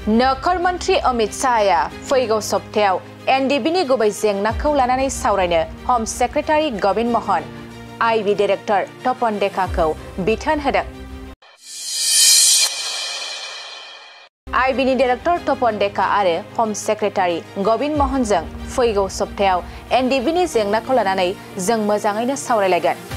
नखर मन्त्री अमित शाहया फैगौ सप्तायाव एनडिबिनि गुबै जेंनाखौ लानानै सावरायनो हम सेक्रेटारि गबिन महन आईबी डाइरेक्टर तपन डेकाखौ बिथोन होदों। आईबीनि डाइरेक्टर तपन डेका आरो हम सेक्रेटारि गबिन महनजों फैगौ सप्तायाव एनडिबिनि जेंनाखौ लानानै जों मोजाङैनो सावरायलायगोन।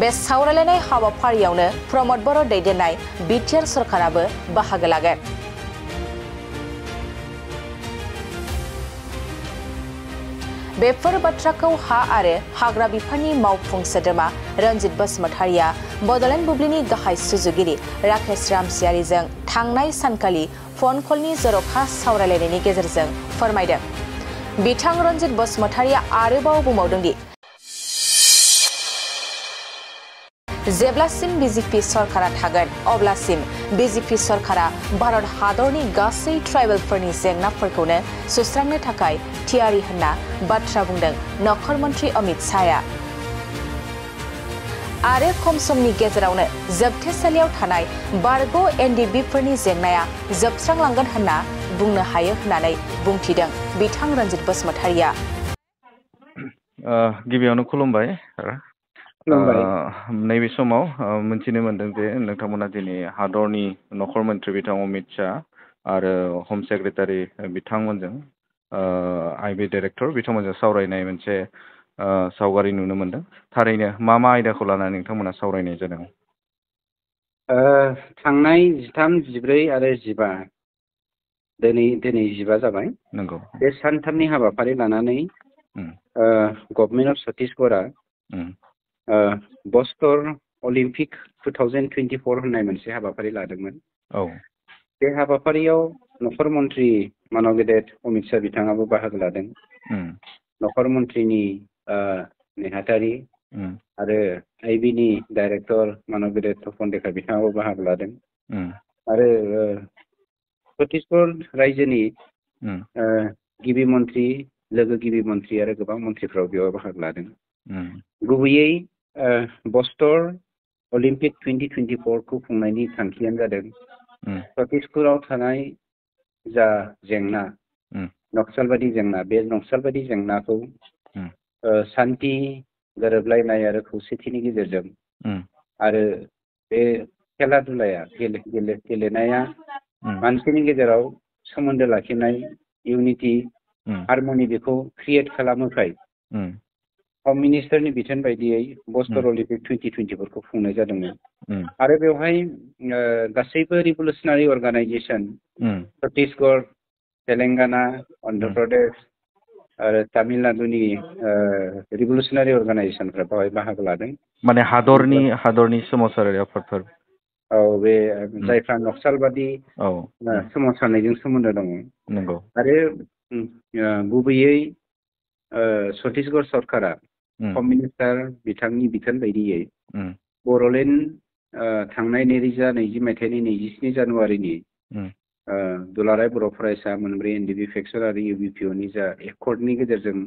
बे सावरायलायनाय हाबाफारियावनो प्रमद बर' दैदेननाय बिटिआर सरकाराबो बाहागो लागोन। बेफोर बाथ्राखौ हा आरो हाग्रा बिफाननि मावफुं सोद्रोमा रन्जित बसुमतारिया बड'लेण्ड बुब्लिनि गाहाय सुजुगिरि राकेश रामसियारिजों थांनाय सानखालि फन कलनि जर'खा सावरायलायनायनि गेजेरजों फोरमायदों। बिथां रन्जित बसुमतारिया आरोबाव बुंबावदों दि जेब्लासिम बीजेपी सरकारा थागोन अब्लासिम बीजेपी सरकारा भारत हादरनि गासै ट्राइबेलफोरनि जेंनाफोरखौनो सुस्रांनो थाखाय थियारि होनना बाथ्रा बुंदों नखर मन्त्री अमित शाहया। आरो खम समनि गेजेरावनो जोबथेसालियाव थानाय बारग' एनडिबिफोरनि जेंनाया जोबस्रांलांगोन होनना बुंनो हायो होननानै बुंथिदों बिथां रन्जित बसुमतारिया। गिबियावनो खुलुमबाय। नैबे समाव मिथिनो मोनदों जे नोंथांमोना दिनै हादरनि नखर मन्थ्रि बिथां अमित शाह आरो हम सेक्रेटारि बिथांमोनजों आईबी डाइरेक्टर बिथांमोनजों सावरायनाय मोनसे सावगारि नुनो मोनदों। थारैनो मा आयदाखौ लानानै नोंथांमोना सावरायनाय जादों? थांनाय 13, 14 आरो 15 दिनै 15 जाबाय। नंगौ। बे सानथामनि हाबाफारि लानानै गभर्नमेन्ट अफ छत्तीसगढ़आ बस्तर अलिम्पिक 2024 होननाय मोनसे हाबाफारि लादोंमोन। औ। बे हाबाफारियाव नखर मन्त्रि मानव गेदेर अमित शाह बिथाङाबो बाहागो लादों। नखर मन्त्रिनि नेहाथारि आरो आईबीनि डाइरेक्टर मानव गेदेर तपन डेका बिथाङाबो बाहागो लादों। आरो छत्तीसगढ़ रायजोनि गिबि मन्त्रि, लोगो गिबि मन्त्रि आरो गोबां मन्त्रिफ्राव बेयाव बाहागो लादों। गुबैयै बस्तर अलिम्पिक 2024 खौ खुंनायनि थांखियानो जादों छत्तीसगढ़आव थानाय जा जेंना, नक्सालबादि जेंना, बे नक्सालबादि जेंनाखौ सान्थि, गोरोबलायनाय आरो खौसेथिनि गेजेरजों आरो बे खेला दुलाया गेलेनाया मानसिनि गेजेराव सोमोन्दो लाखिनाय, इउनिटि, हारमनि बेखौ क्रियेट खालामोखाय हम मिनिस्टारनि बिथोन बायदियै बस्तर अलिम्पिक 2024 खौ खुंनाय जादोंमोन। आरो बेवहाय गासैबो रिभलुसनारि अर्गानाइजेसन छत्तीसगढ़, तेलेंगाना, अन्ध्र प्रदेश आरो तामिलनाडुनि रिभलुसनारि अर्गानाइजेसनफ्रा बेवहाय बाहागो लादों। माने हादरनि सोमावसारारि आफादफोर। औ, बे जायफ्रा नक्सालबादि सोमावसारनायजों सोमोन्दो दङ। नंगौ। आरो गुबैयै छत्तीसगढ़ सरकारा हम मिनिस्टार बिथांनि बिथोन बायदियै बर'लेण्ड थांनाय 2020 मायथाइनि 27 जानुवारिनि दुलाराय बर' फरायसा मोनब्रै एनडिबि फेक्सन आरो इउबिपिअनि जा एकर्डनि गेजेरजों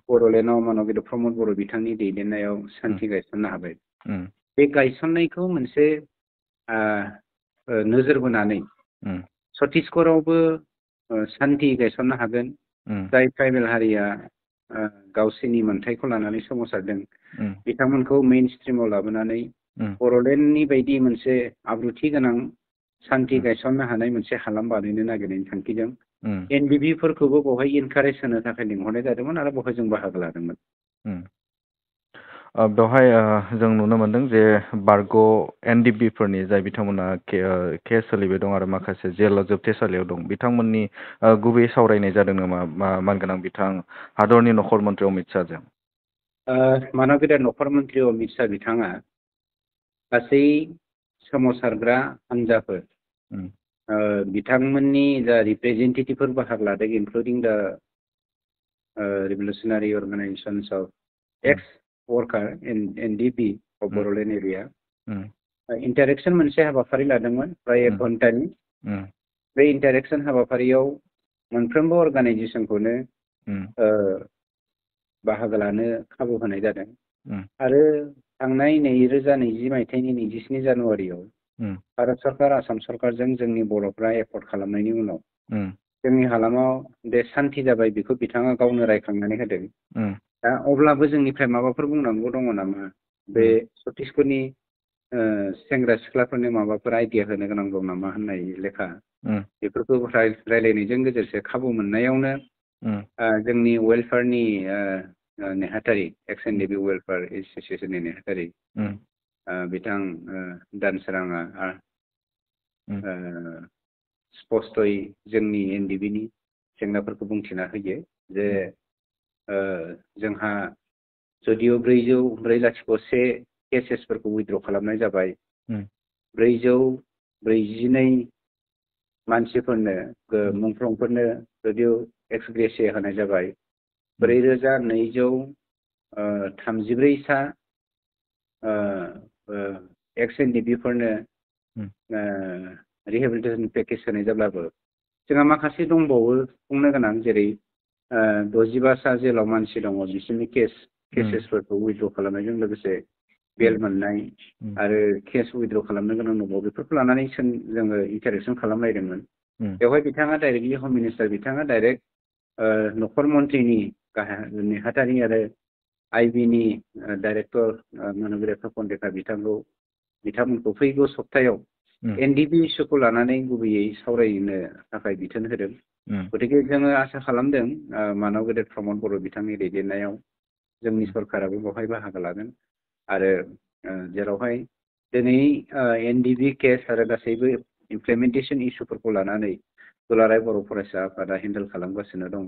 बर'लेण्डआव मानव गेदेर प्रमद बर' बिथांनि दैदेननायाव सान्थि गायसननो हाबाय। बे गायसननायखौ मोनसे नोजोर बोनानै छत्तीसगढ़आवबो सान्थि गायसननो हागोन। जाय ट्राइबेल हारिया गावसोरनि मोन्थायखौ लानानै सोमावसारदों बिथांमोनखौ मेइन स्ट्रिमाव लाबोनानै बर'लेण्डनि बायदि मोनसे आब्रुथि गोनां सान्थि गायसननो हानाय मोनसे हालाम बानायनो नागिरनायनि थांखिजों एनडिबिफोरखौबो बेवहाय इनकारेज होनो थाखाय लिंहरनाय जादोंमोन आरो बेवहाय जों बाहागो लादोंमोन। बेवहाय जों नुनो मोनदों जे बारग' एनडिबिफोरनि जाय बिथांमोना केस सोलिबाय दं आरो माखासे जेलाव जोबथेसालियाव दं बिथांमोननि गुबै सावरायनाय जादों नामा मानगोनां बिथां हादरनि नखर मन्थ्रि अमित शाहजों? मानव गेदेर नखर मन्थ्रि अमित शाह बिथाङा गासै सोमावसारग्रा हान्जाफोर बिथांमोननि जा रिप्रेजेन्टेटिभफोर बाहागो लादों including the revolutionary organisations of ex worker NDB of Bodoland area interaction मोनसे हाबाफारि लादोंमोन प्राय 1 घन्टानि। बे इन्टारेक्सन हाबाफारियाव मोनफ्रोमबो अर्गानाइजेसनखौनो बाहागो लानो खाबु होनाय जादों। आरो थांनाय 2020 मायथाइनि 27 जानुवारियाव भारत सरकार आसाम सरकारजों जोंनि बर'फ्रा एकर्ड खालामनायनि उनाव जोंनि हालामाव बे सान्थि जाबाय बेखौ बिथाङा गावनो रायखांनानै होदों। दा अब्लाबो जोंनिफ्राय माबाफोर बुंनांगौ दङ नामा? बे छत्तीसगढ़नि सेंग्रा सिख्लाफोरनो माबाफोर आइडिया होनो गोनां दं नामा होननाय लेखा बेफोरखौ रायलायनायजों गेजेरजों खाबु मोननायावनो जोंनि वेलफेयारनि नेहाथारि एक्स एन डि बि वेलफेयार एस'सियेसननि नेहाथारि बिथां दानसोराङा स्पस्तयै जोंनि एनडिबिनि जेंनाफोरखौ बुंथिना होयो जे जोंहा जुदिअ 404.1 केसेसफोरखौ उइथड्र खालामनाय जाबाय 442 मानसिफोरनो मुंख्लंफोरनो जुदिअ एक्स ग्रेसिया होनाय जाबाय 4234 सा एक्स एन डि बि फोरनो रिहेबिलिटेसन पेकेज होनाय जाब्लाबो जोंहा माखासे दंबावो बुंनो गोनां जेरै 65 सा जेलाव मानसि दङ बिसोरनि केसेसफोरखौ उइथड्र खालामनायजों लोगोसे बेल मोननाय आरो केस उइथड्र खालामनो गोनां दंबावो बेफोरखौ लानानै जोङो इन्टारेक्सन खालामलायदोंमोन। बेवहाय बिथाङा डाइरेक्टलि हम मिनिस्टार बिथाङा डाइरेक्ट नखर मन्थ्रिनि नेहाथारि आरो आइबिनि डाइरेक्टर मन'बिराद तपन बिथांमोनखौ फैगौ सप्तायाव एनडिबि इस्युखौ लानानै गुबैयै सावरायनो थाखाय बिथोन होदों। गतिके जोङो आसा खालामदों मानव गेदेर प्रमद बर' बिथांनि दैदेननायाव जोंनि सरकाराबो बेवहाय बाहागो लागोन आरो जेरावहाय दिनै एनडिबि केस आरो गासैबो इमप्लिमेन्टेसन इस्युफोरखौ लानानै दुलाराय बर' फरायसा आफादा हेन्डेल खालामगासिनो दं।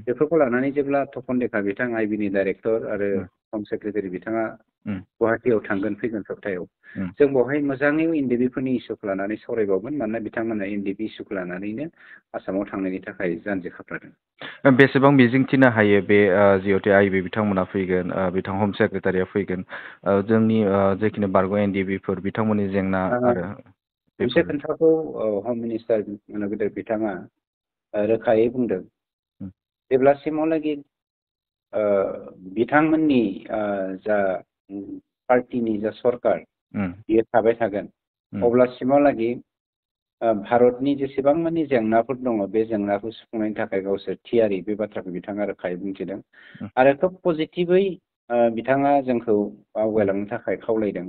बेफोरखौ लानानै जेब्ला तपन देका बिथां आइबिनि डाइरेक्टर आरो हम सेक्रेटारि बिथाङा गुवाहाटियाव थांगोन फैगोन सप्तायाव जों बेवहाय मोजाङै एनडिबिफोरनि इस्युखौ लानानै सावरायबावगोन मानोना बिथांमोना एनडिबि इस्युखौ लानानैनो आसामाव थांनायनि थाखाय जानजि खाफ्रादों। बेसेबां मिजिंथिनो हायो बे जिहेतु आइबि बिथांमोना फैगोन बिथां हम सेक्रेटारिया फैगोन जोंनि जेखिनि बारग' एनडिबिफोर बिथांमोननि जेंना आरो मोनसे खोथाखौ हम मिनिस्टार गेदेर बिथाङा रोखायै बुंदों जेब्लासिमावलागि बिथांमोननि जा पार्टिनि जा सरकार बियो थाबाय थागोन अब्लासिमावलागि भारतनि जेसेबां मानि जेंनाफोर दङ बे जेंनाखौ सुफुंनायनि थाखाय गावसोर थियारि बे बाथ्राखौ बिथाङा रोखायै बुंथिदों आरो खोब पजिटिभै बिथाङा जोंखौ आवगायलांनो थाखाय खावलायदों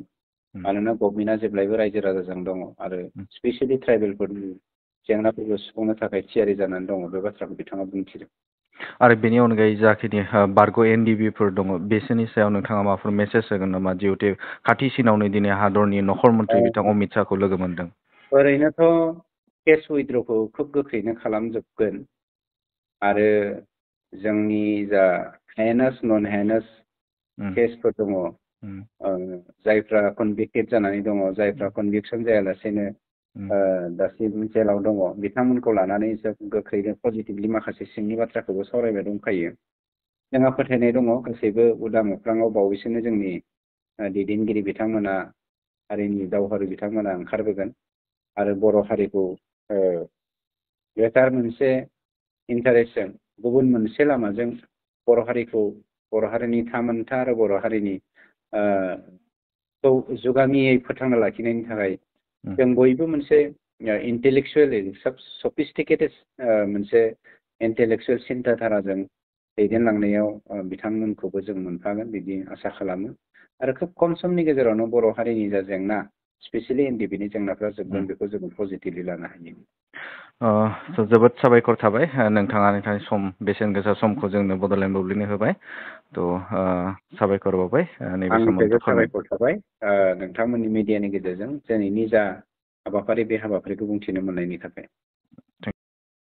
मानोना गभर्नमेन्टआ जेब्लायबो रायजो राजाजों दङ आरो स्पेसियेलि ट्राइबेलफोरनि जेंनाफोरखौ सुफुंनो थाखाय थियारि जानानै दङ बे बाथ्राखौ बिथाङा बुंथिदों। आरो बेनि अनगायै जाखिनि बारग' एनडिबिफोर दङ बिसोरनि सायाव नोंथाङा माबाफोर मेसेज होगोन नामा जिहेतु खाथिसिनावनो दिनै हादरनि नखर मन्थ्रि बिथां अमित शाहखौ लोगो मोनदों? ओरैनोथ' केस उइथड्रखौ खोब गोख्रैनो खालामजोबगोन आरो जोंनि जा हेनास नन हेनास केसफोर दङ जायफ्रा कनभिक्टेड जानानै दङ जायफ्रा कनभिक्सन जायालासेनो दासिम जेलाव दङ बिथांमोनखौ लानानै जों गोख्रैनो पजिटिभलि माखासे सिंनि बाथ्राखौबो सावरायबाय दंखायो। जोंहा फोथायनाय दङ गासैबो उदां अख्राङाव बावैसोनो जोंनि दैदेनगिरि बिथांमोना हारिनि दावहारु बिथांमोना ओंखारबोगोन आरो बर' हारिखौ बेटार मोनसे इन्टारेस्टजों गुबुन मोनसे लामाजों बर' हारिखौ बर' हारिनि थामोनथा आरो बर' हारिनि जुगामियै फोथांना लाखिनायनि थाखाय जों बयबो मोनसे इन्टेलेक्सुवेलि सफिस्टिकेटेड मोनसे इन्टेलेक्सुवेल सिन्थाधाराजों दैदेनलांनायाव बिथांमोनखौबो जों मोनफागोन बिदि आसा खालामो आरो खोब खम समनि गेजेरावनो बर' हारिनि जा जेंना स्पेसियेलि एनडिबिनि जेंनाफ्रा जोबगोन बेखौ जों पजिटिभलि लानो हायो। जोबोद साबायखर थाबाय नोंथाङा नोंथांनि बेसेन गोसा समखौ जोंनो बड'लेण्ड बुब्लिनो होबाय साबायखर बावबाय नैबे समाव साबायखर थाबाय नोंथांमोननि मिडियानि गेजेरजों दिनैनि जा हाबाफारि बे हाबाफारिखौ बुंथिनो मोननायनि थाखाय।